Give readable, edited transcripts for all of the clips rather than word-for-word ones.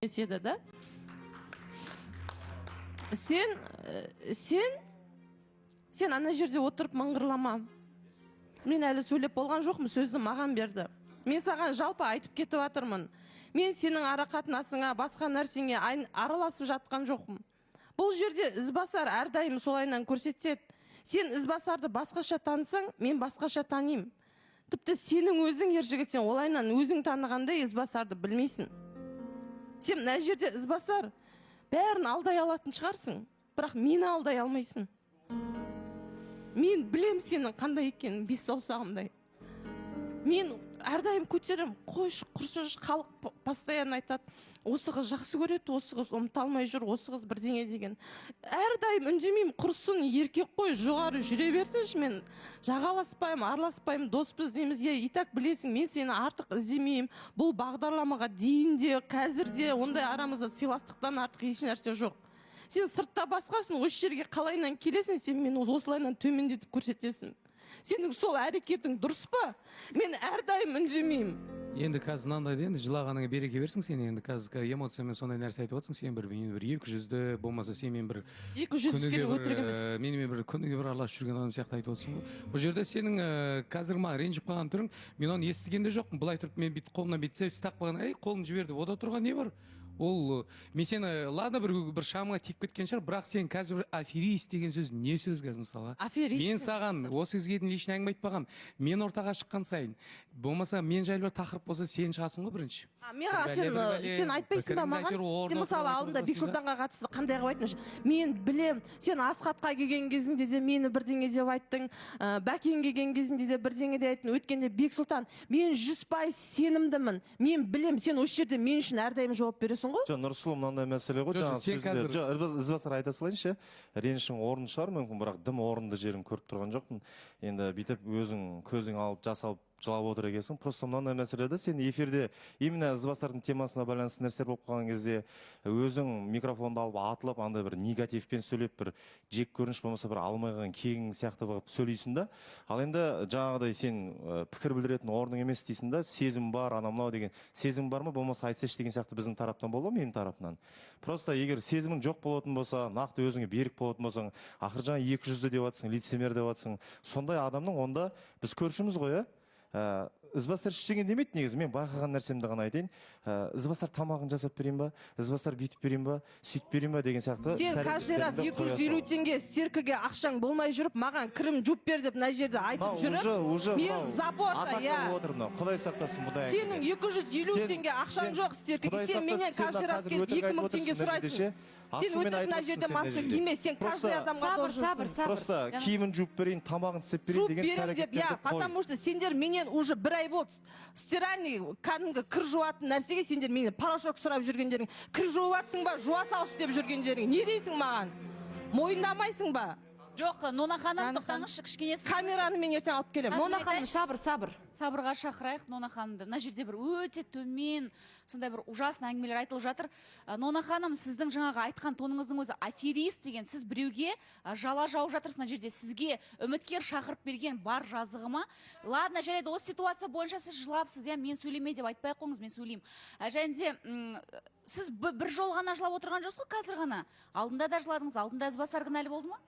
Еді да. Сен ана жерде отырып мыңғырлама. Мен әлі сөйлеп болған жоқпын, сөзді маған берді. Мен саған жалпы айтып кетіп жатырмын. Мен сенің ара қатынасыңа, басқа нәрсеңе араласып жатқан жоқпын. Бұл жерде Ізбасар әрдайым солайынан көрсетеді. Сен Ізбасарды басқаша танысаң, мен басқаша танимын. Тіпті сенің өзің, ер жігіт, сен олайынан өзің танығандай Ізбасарды білмейсің. Сен мына жерде, Ізбасар, бәрін алдай алатын шығарсың, бірақ мені алдай алмайсың. Мен білем сенің қандай екенін бес саусағымдай. Мен әрдайым көтеремін, қойшы, құрсыншы, халық постоянно айтады: осы қыз жақсы көреді, осы қыз ұмыта алмай жүр, осы қыз бірдеңе деген. Әрдайым үндемеймін, құрсын, еркек қой, жоғары жүре берсінші. Мен жағаласпаймын, араласпаймын, доспыз дейміз, иә. И так білесің, мен сені артық іздемеймін. Бұл бағдарламаға дейін де, қазір де ондай арамызда сыйластықтан артық еш нәрсе жоқ. Сен сыртта басқасың, осы жерге қалайынан келесің, сен мені осылайынан төмендетіп көрсетесің. Сенің сол әрекетің дұрыс па? Мен әрдайым үндемеймін. Енді қазір мынандай да, енді жылағаныңа береке берсін сені. Енді қазір эмоциямен сондай нәрсе айтып отырсың. Сен бір мен бір екі жүзді болмаса, сенімен бір Екі жүз күніге бір өтірік емес. Менімен бір күніге бір араласып жүрген адам сияқты айтып отырсың ғой. Бұл жерде сенің қазір маған ренжіп қалған түрің, мен оны естіген де жоқпын. Былай тұрып, мен бүйтіп қолымнан бүйтіп ұстап қалған, ей, қолын жібер деп, ода тұрған не бар? Ол мен сені, ладно, бір шамыңа тиіп кеткен шығар, бірақ сен қазір бір аферист деген сөз не сөз қазір, мысалға? Аферист. Мен саған осы кезге дейін лично әңгіме айтпағанмын. Мен ортаға шыққан сайын, болмаса мен жайлы бір тақырып болса, сен шығасың ғой бірінші. А, маған Бір сен бәле, бір бәле, сен айтпайсың ба пікіріңді маған? әйтеуір орнына Сен, мысалы, отырып алдында айтып отырасың да. Бексұлтанға қатысты қандай қылып айттың? Мен білем, сен Асхатқа келген кезінде де мені бірдеңе деп айттың, Бәкен келген кезінде де бірдеңе деп айттың. Өткенде Бексұлтан, мен 100% сенімдімін. Мен білем, сен осы жерде мен үшін әрдайым жауап бересің ғой. Жоқ, Нұрсұлу, мынандай мәселе ғой. Жоқ, жаңағы сен сөзінде қазір- жоқ, Ізбасар, айта салайыншы. Ренішің орынды шығар мүмкін, бірақ дым орынды жерін көріп тұрған жоқпын. Енді бүйтіп өзің көзің алып, жас алып жылап отыр екенсің. Просто мынандай мәселе да, сен эфирде именно Ізбасардың темасына байланысты нәрселер болып қалған кезде өзің микрофонды алып атылып, андай бір негативпен сөйлеп, бір жек көрініш болмаса бір алмай қалған кегің сияқты қылып сөйлейсің да. Ал енді жаңағыдай сен пікір білдіретін орның емес дейсің да, сезім бар, анау мынау деген сезім бар ма, болмаса айтсайшы деген сияқты біздің тараптан болды ғой, менің тарапымнан. Просто егер сезімің жоқ болатын болса, нақты өзіңе берік болатын болсаң, ақыры жаңа екі жүзді деп жатсың, лицемер деп жатсың, сондай адамның онда біз көршіміз ғой, иә. Ізбасар ештеңе демейді негізі, мен байқаған нәрсемді ғана айтайын. Ізбасар тамағын жасап берейін ба, Ізбасар бүйтіп берейін ба, сөйтіп берейін ба деген сияқты Сен каждый раз іс-әрекеттерді 250 қоя теңге стиркаге ақшаң болмай жүріп, маған кірім жуып бер деп мына жерде айтып мынау жүріп, уже мен мынау забота, атака иә. болып отыр мынау. Құдай сақтасын бұндай Сенің әңгімеден. 250 теңге ақшаң жоқ стиркаге. Құдай Сен сақтасын, менен сен каждый раз қазір келіп өтірік 2000 айтып теңге отырсың мына жерде сұрайсың. ше. Сен Ашумен өтірік айтып мына жерде отырсың сен мына маска жерде. киме, сен Просто каждый адамға Сабыр, долженсың. сабыр, сабыр. Просто киімін жуып берейін, тамағын істеп берейін Жуып деген беремін деп, иә, іс-әрекеттерді қой. потому что сендер менен уже бір ай болды стиральный, кәдімгі кір жуатын нәрсеге сендер менен порошок сұрап жүргендерің, кір жуып жатсың ба, жуа салшы деп жүргендерің. Не дейсің маған? Мойындамайсың ба? Жоқ, Нона ханым, Дана ханым. тоқтаңызшы кішкене. Камераны мен ертең алып келемін. Нона ханым, сабыр, сабыр. Сабырға шақырайық Нона ханымды. Мына жерде бір өте төмен, сондай бір ужасный әңгімелер айтылып жатыр. Нона ханым, сіздің жаңағы айтқан тоныңыздың өзі аферист деген, сіз біреуге жала жауып жатырсыз мына жерде. Сізге үміткер шақырып берген бар жазығы ма? Ладно, жарайды, осы ситуация бойынша сіз жылапсыз, иә, мен сөйлеме деп айтпай ақ қойыңыз, мен сөйлеймін. Және де сіз бір жол ғана жылап отырған жоқсыз ғой қазір ғана. Алдында да жыладыңыз, алдында Ізбасар кінәлі болды ма?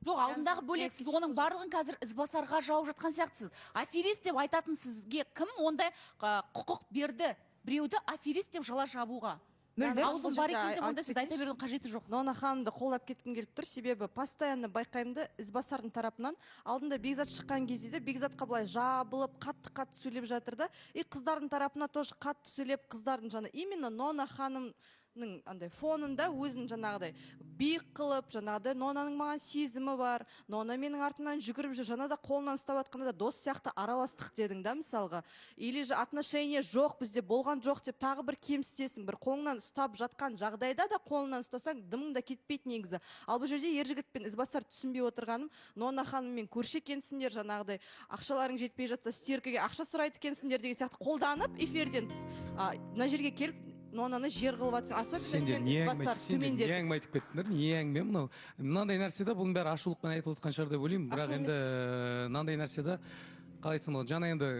Жоқ, алдындағы бөлек, сіз оның барлығын қазір Ізбасарға жауып жатқан сияқтысыз. Аферист деп айтатын сізге кім ондай құқық берді? Біреуді аферист деп жала жабуға. Мөлдір, Аузың бұл бар жерде екен деп ондай айтып сөз айта кетейінші. берудің қажеті жоқ. Нона ханымды қолдап кеткім келіп тұр, себебі постоянно байқаймын да, Ізбасардың тарапынан алдында Бекзат шыққан кезде де Бекзатқа былай жабылып, қатты қатты сөйлеп жатыр да, и қыздардың тарапына тоже қатты сөйлеп, қыздардың жаңа именно Нона ханымның андай фонында өзін жаңағыдай биік қылып, жаңағыдай Нонаның маған сезімі бар, Нона менің артымнан жүгіріп жүр, жаңа да қолынан ұстап жатқанда да дос сияқты араластық дедің да, мысалға, или же отношения жоқ бізде, болған жоқ деп тағы бір кемсітесің. Бір қолыңнан ұстап жатқан жағдайда да қолынан ұстасаң, дымың да кетпейді негізі. Ал бұл жерде ер жігіт пен Ізбасар, түсінбей отырғаным, Нона ханыммен көрші екенсіңдер, жаңағыдай ақшаларың жетпей жатса, стиркаге ақша сұрайды екенсіңдер деген сияқты қолданып, эфирден тыс мына жерге келіп Нонаны жер қылып жатсың, особенно Сендер сен, не әңгіме Ізбасар, сендер не төмендетіп. әңгіме айтып кеттіңдер, не әңгіме мынау? Мынандай нәрсе да, бұның бәрі ашулықпен айтылып отқан шығар деп ойлаймын, бірақ Ашу енді мынандай нәрсе да, қалай айтсам болады, жаңа енді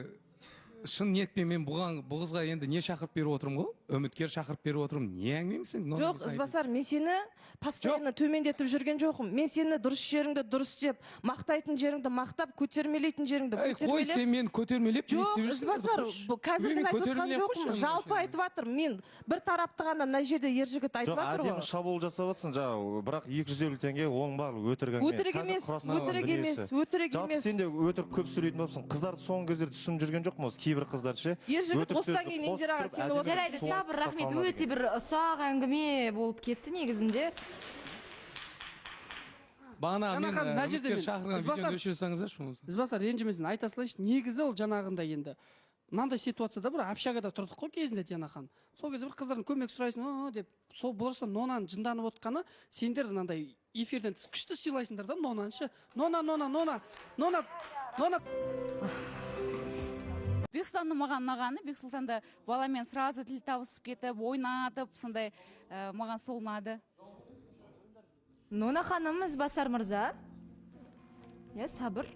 шын ниетпен мен бұған, бұл қызға енді не шақырып беріп отырмын ғой. Үміткер шақырып беріп отырмын. Не әңгімеңсің? Жоқ, Ізбасар, мен сені постоянно төмендетіп жүрген жоқпын. Мен сені дұрыс жеріңді дұрыс деп, мақтайтын жеріңді мақтап, көтермелейтін жеріңді көтермелеп. Қой, сен мені көтермелеп не істеп жүрсің? Жоқ, Ізбасар, қазіргіні айтып отқан жоқпын. Жалпы айтып жатырмын. Мен бір тарапты ғана мына жерде ер жігіт айтып жатыр ғой. Жоқ, әдемі шабуыл жасап жатсың, жаңа, бірақ 250 теңге оның барлығы өтірік әңгіме. Өтірік емес, өтірік емес, өтірік емес. Жалпы сен де өтірік көп сөйлейтін болыпсың. Қыздарды соңғы кездері түсініп жүрген жоқпын осы кейбір қыздар ше. Ер жігіт осыдан кейін Индираға сеніп отыр. Жарайды, сабыр, рахмет. Өте бір ұсақ әңгіме болып кетті негізінде. Бағана мен үміткер шақырған видеоны өшіре салыңыздаршы болмаса. Ізбасар, ренжімесін, айта салайыншы. Негізі ол жаңағындай енді мынандай ситуацияда бір общагада тұрдық қой кезінде, Диана ханым. Сол кезде бір қыздардан көмек сұрайсың, деп. Сол болса Нонаның жынданып отқаны, сендер мынандай эфирден тыс күшті сыйлайсыңдар да Нонаны ше. Нона, Нона, Нона, Нона, Нона. Бексұлтанның маған ұнағаны, Бексұлтанды баламен сразу тіл табысып кетіп, ойнатып, сондай маған сол ұнады. Нона ханым, Ізбасар мырза. Иә, сабыр.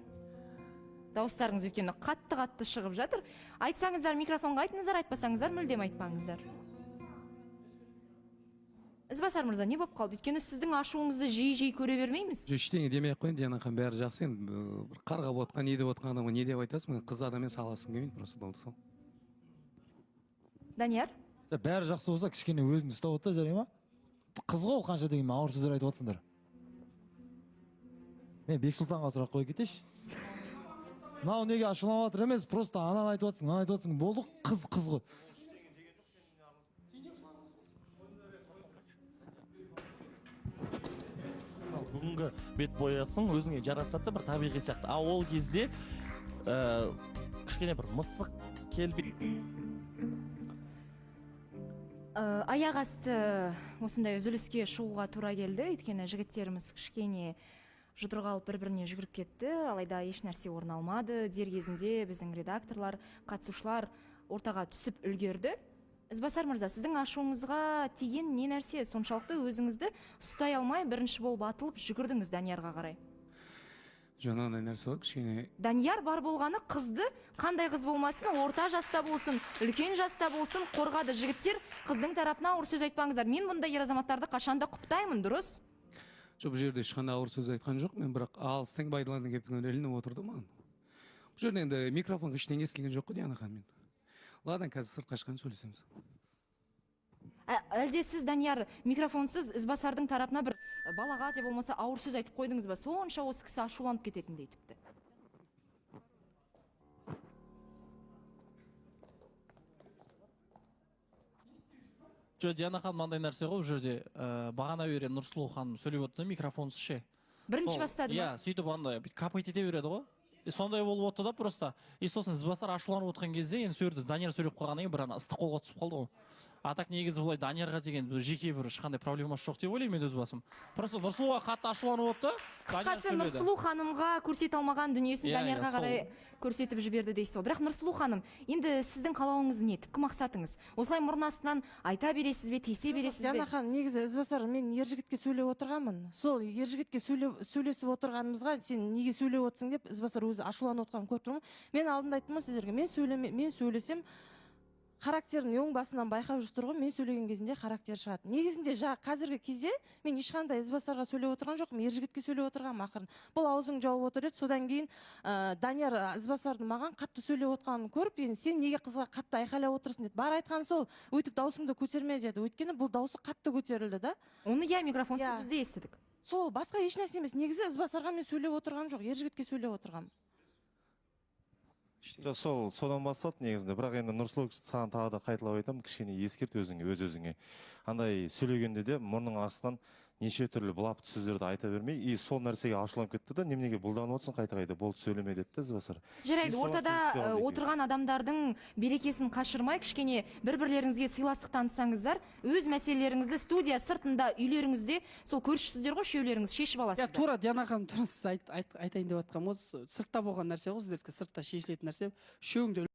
Дауыстарыңыз өйткені қатты-қатты шығып жатыр. Айтсаңыздар микрофонға айтыңыздар, айтпасаңыздар мүлдем айтпаңыздар. Ізбасар мырза, не болып қалды? Өйткені сіздің ашуыңызды жиі-жиі көре бермейміз. Жоқ, ештеңе демей ақ қояйын, Диана ханым, бәрі жақсы. Енді бір қарғап отқан, не деп отқан адамға не деп айтасың? Мен қыз адаммен саласым келмейді, просто болды сол. Данияр? Бәрі жақсы болса, кішкене өзіңді ұстап отырса жарай ма? Қыз ғой қанша дегенмен ауыр сөздер айтып отырсыңдар. Мен Бексұлтанға сұрақ қойып кетейінші. Мынау неге ашуланып жатыр емес, просто ананы айтып жатсың, мынаны айтып жатсың, болды, қыз қыз ғой. Бүгінгі бет боясың өзіңе жарасады, бір табиғи сияқты. А ол кезде кішкене бір мысық келбет. Аяқ асты осындай үзіліске шығуға тура келді, өйткені жігіттеріміз кішкене жұдырық алып бір-біріне жүгіріп кетті, алайда еш нәрсе орын алмады. Дер кезінде біздің редакторлар, қатысушылар ортаға түсіп үлгерді. Ізбасар мырза, сіздің ашуыңызға тиген не нәрсе соншалықты өзіңізді ұстай алмай бірінші болып атылып жүгірдіңіз Даниярға қарай? Жоқ, андай нәрсе ғой, кішкене. Данияр бар болғаны қызды, қандай қыз болмасын, ол орта жаста болсын, үлкен жаста болсын, қорғады. Жігіттер, қыздың тарапына ауыр сөз айтпаңыздар. Мен бұндай ер азаматтарды қашанда құптаймын, дұрыс? Жоқ, бұл жерде ешқандай ауыр сөз айтқан жоқ. Мен бірақ алыстан байдаланың келіп ілініп отырды маған. Бұл жерде енді микрофонға ештеңе естілген жоқ қой, Диана ханым. Ладно, қазір сыртқа шыққан сөйлесеміз. Әлде сіз, Данияр, микрофонсыз Ізбасардың тарапына бір балаға деп болмаса ауыр сөз айтып қойдыңыз ба? Сонша осы кісі ашуланып кететіндей тіпті. Жоқ, Диана ханым, мынандай нәрсе ғой бұл жерде. Бағана бері Нұрсұлу ханым сөйлеп отырды микрофонсыз ше. Бірінші бастады ма? Иә, сөйтіп андай капать ете береді ғой. Сондай болып отты да просто. И сосын Ізбасар ашуланып отқан кезде енді сол жерде Данияр сөйлеп қалғаннан кейін бір ана ыстық қолға түсіп қалды ғой. А так негізі былай Даниярға деген жеке бір ешқандай проблемасы жоқ деп ойлаймын мен өз басым. Просто Нұрсұлуға қатты ашуланып отты. Қысқасы, Нұрсұлу ханымға көрсете алмаған дүниесін Даниярға қарай көрсетіп жіберді дейсіз ғой. Бірақ Нұрсұлу ханым, енді сіздің қалауыңыз не? Түпкі мақсатыңыз? Осылай мұрын астынан айта бересіз бе, тисе бересіз бе? Диана ханым, негізі Ізбасар, мен ер жігітке сөйлеп отырғанмын. Сол ер жігітке сөйлесіп отырғанымызға сен неге сөйлеп отырсың деп Ізбасар өзі ашуланып отырғанын көріп тұрмын. Мен алдында айттым ғой сіздерге, мен сөйлесем характерін оң басынан байқап жүрсіздер ғой, мен сөйлеген кезінде характер шығады. Негізінде қазіргі кезде мен ешқандай Ізбасарға сөйлеп отырған жоқпын, ер жігітке сөйлеп отырғанмын ақырын. Бұл аузың жауып отыр еді. Содан кейін Данияр Ізбасардың маған қатты сөйлеп отқанын көріп, енді сен неге қызға қатты айқайлап отырсың деді. Бар айтқан сол, өйтіп даусыңды көтерме деді. Өйткені бұл даусы қатты көтерілді да. Оны иә, микрофонсыз біз де естідік. Сол басқа еш нәрсе емес. Негізі Ізбасарға мен сөйлеп отырғаным жоқ, ер жігітке сөйлеп отырғанмын. Жоқ, сол содан басталды негізінде. Бірақ енді Нұрсұлу, саған тағы да қайталап айтамын, кішкене ескерт өзіңе, өз өзіңе. Андай сөйлегенде де мұрның астынан неше түрлі былапыт сөздерді айта бермей, и сол нәрсеге ашуланып кетті да, неменеге бұлданып отырсың қайта-қайта, болды сөйлеме депті Ізбасар. Жарайды, ортада отырған адамдардың берекесін қашырмай, кішкене бір-бірлеріңізге сыйластық танытсаңыздар, өз мәселелеріңізді студия сыртында, үйлеріңізде, сол көршісіздер ғой, үшеулеріңіз шешіп аласыздар. Иә, тура, Диана ханым, тура сіз айтайын деп жатқаным ғой, сыртта болған нәрсе ғой, сіздердікі сыртта шешілетін нәрсе. Үшеуің де